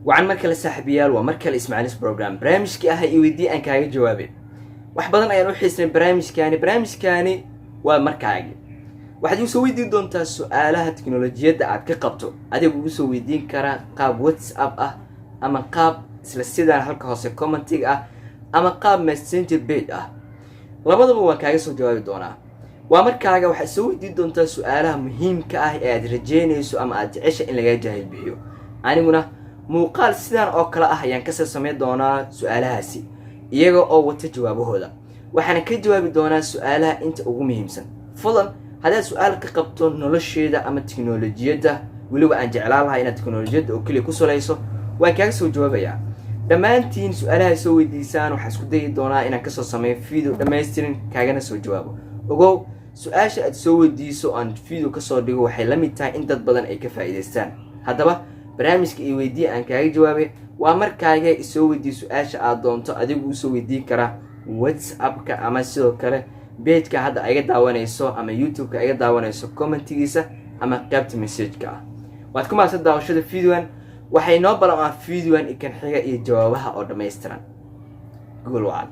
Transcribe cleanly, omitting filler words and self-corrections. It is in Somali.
Wacan mar kale, saaxiibayaal. Waa mar kale Ismaaciilis program, barnaamijkii ah iyo weydii aan kaaga jawaabay. Wax badan ayaan u xiisnay barnaamijkaani. Barnaamijkaani waa markaagi waxaad igu soo weydiin doontaa su-aalaha teknolojiyadda aad ka qabto. Adiga ugu soo weydiin karaa qaab WhatsApp ah ama qaab isla sidaan halka hoose commentiga ah ama qaab Messenger page ah. Labadaba waan kaaga soo jawaabi doonaa. Waa markaaga waxaad soo weydiin doontaa su-aalaha muhiimka ah ee aad rajeynayso ama aad jecesha in lagaa jaahil bixiyo. Aniguna muuqaal sidaan oo kale ah ayaan kasoo samayn doonaa su-aalahaasi iyaga oo wata jawaabahooda. Waxaana ka jawaabi doonaa su-aalaha inta ugu muhiimsan. Fadlan, haddaad su-aal ka qabto nolosheeda ama teknolojiyadda, weliba aan jeclaan lahaa inaad teknolojiyadda oo keliya ku salayso, waan kaaga soo jawaabayaa. Dhammaantiin su-aalaha soo weydiisaan waxaan isku dayi doonaa inaan kasoo sameeyo video dhammaystirin, kaagana soo jawaabo. Ogow, su-aasha aad soo weydiiso aan video kasoo dhigo waxay la mid tahay in dad badan ay ka faa'iidaystaan. Haddaba, barnaamijka iyo weydiiya aan kaaga jawaabay waa markaaga isoo weydiiyo su-aasha aad doonto. Adigu usoo weydiin karaa WhatsApp-ka ama sidoo kale page-ka hadda iga daawanayso ama YouTube-ka iga daawanayso commentigiisa ama qaybta message-ka ah. Waad ku mahadsan daawashada videoan. Waxay noo balan ah videoan ikan xiga iyo jawaabaha oo dhammaystiran. Google wacan.